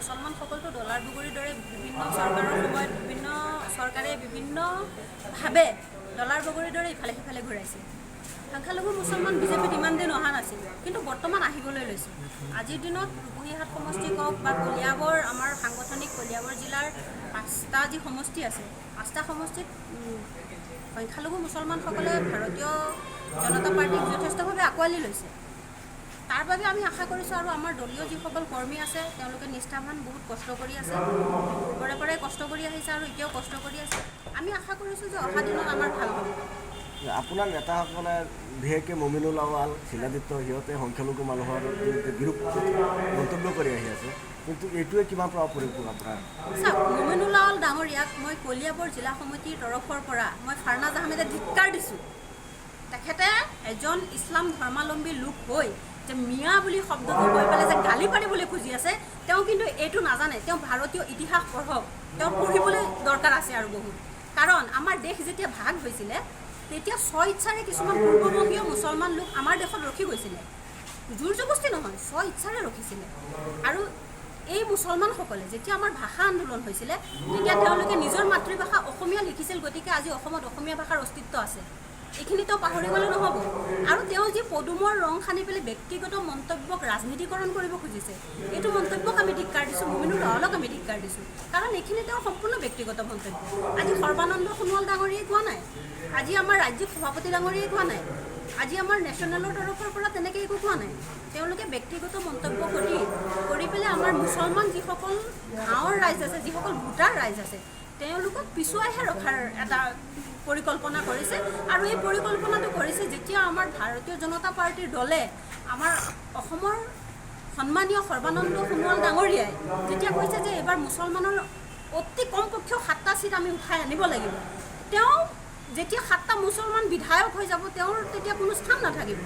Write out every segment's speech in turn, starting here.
মুছলমানসকলতো dollar বগৰীৰ দৰে বিভিন্ন চৰকাৰৰ সময়ত বিভিন্ন চৰকাৰে বিভিন্নভাৱে ডলাৰ বগৰীৰ দৰে ইফালে সিফালে ঘূৰাইছে। সংখ্যালঘু মুছলমান বিজেপিত ইমান দিন অহা নাছিল, কিন্তু বৰ্তমান আহিবলৈ লৈছে। আজিৰ দিনত ৰূপহীহাট সমষ্টি কওক বা কলিয়াবৰ, আমাৰ সাংগঠনিক কলিয়াবৰ জিলাৰ 5টা যি সমষ্টি আছে, 5টা সমষ্টিত সংখ্যালঘু মুছলমানসকলে ভাৰতীয় জনতা পাৰ্টীক যথেষ্টভাৱে আঁকোৱালি লৈছে। তাৰ বাবে আমি আশা কৰিছোঁ আৰু আমাৰ দলীয় যিসকল কৰ্মী আছে, তেওঁলোকে নিষ্ঠাবান, বহুত কষ্ট কৰি আছে, পূৰ্বৰে পৰাই কষ্ট কৰি আহিছে আৰু এতিয়াও কষ্ট কৰি আছে। আমি আশা কৰিছোঁ যে অহা দিনত আমাৰ ভাল হ'ব। আপোনাৰ নেতাসকলে, বিশেষকৈ মমিনুল আৱাল, শিলাদিত্য, সিহঁতে সংখ্যালঘু মানুহৰ বিৰুদ্ধে বিৰূপ মন্তব্য কৰি আহি আছে। কিন্তু এইটোৱে কিমান প্ৰভাৱ পৰিব আপোনাৰ? চাওক, মমিনুল আৱাল ডাঙৰীয়াক মই কলিয়াবৰ জিলা সমিতিৰ তৰফৰ পৰা মই ফাৰনাজ আহমেদে ধিক্কাৰ দিছোঁ। তেখেতে এজন ইছলাম ধৰ্মাৱলম্বী লোক হৈ যে মিয়া বুলি শব্দটো কৈ পেলাই যে গালি পাৰিবলৈ খুজি আছে, তেওঁ কিন্তু এইটো নাজানে। তেওঁ ভাৰতীয় ইতিহাস পঢ়ক, তেওঁ পঢ়িবলৈ দৰকাৰ আছে আৰু বহুত। কাৰণ আমাৰ দেশ যেতিয়া ভাগ হৈছিলে, তেতিয়া স্ব ইচ্ছাৰে কিছুমান পূৰ্ববংগীয় মুছলমান লোক আমাৰ দেশত ৰখি গৈছিলে। জোৰ জবস্তি নহয়, স্ব ইচ্ছাৰে ৰখিছিলে। আৰু এই মুছলমানসকলে যেতিয়া আমাৰ ভাষা আন্দোলন হৈছিলে, তেতিয়া তেওঁলোকে নিজৰ মাতৃভাষা অসমীয়া লিখিছিল। গতিকে আজি অসমত অসমীয়া ভাষাৰ অস্তিত্ব আছে। এইখিনি তেওঁ পাহৰি গ'লে নহ'ব। আৰু তেওঁ যি পদুমৰ ৰং সানি পেলাই ব্যক্তিগত মন্তব্যক ৰাজনীতিকৰণ কৰিব খুজিছে, এইটো মন্তব্যক আমি ধিক্কাৰ দিছোঁ, মমিনুল আৱালক আমি ধিক্কাৰ দিছোঁ। কাৰণ এইখিনি তেওঁৰ সম্পূৰ্ণ ব্যক্তিগত মন্তব্য। আজি সৰ্বানন্দ সোণোৱাল ডাঙৰীয়াই কোৱা নাই, আজি আমাৰ ৰাজ্যিক সভাপতি ডাঙৰীয়াই কোৱা নাই, আজি আমাৰ নেশ্যনেলৰ তৰফৰ পৰা তেনেকৈ একো কোৱা নাই। তেওঁলোকে ব্যক্তিগত মন্তব্য কৰি কৰি পেলাই আমাৰ মুছলমান যিসকল গাঁৱৰ ৰাইজ আছে, যিসকল ভোটাৰ ৰাইজ আছে, তেওঁলোকক পিছুৱাইহে ৰখাৰ এটা পৰিকল্পনা কৰিছে। আৰু এই পৰিকল্পনাটো কৰিছে যেতিয়া আমাৰ ভাৰতীয় জনতা পাৰ্টীৰ দলে, আমাৰ অসমৰ সন্মানীয় সৰ্বানন্দ সোণোৱাল ডাঙৰীয়াই যেতিয়া কৈছে যে এইবাৰ মুছলমানৰ অতি কমপক্ষেও 7টা চিট আমি উঠাই আনিব লাগিব, তেওঁ যেতিয়া 7টা মুছলমান বিধায়ক হৈ যাব, তেওঁৰ তেতিয়া কোনো স্থান নাথাকিব।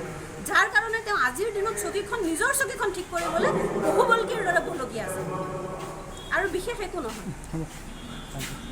যাৰ কাৰণে তেওঁ আজিৰ দিনত চকীখন, নিজৰ চকীখন ঠিক কৰিবলৈ বহুবল্কীৰ দৰে বলকি আছে আৰু বিশেষ একো নহয়।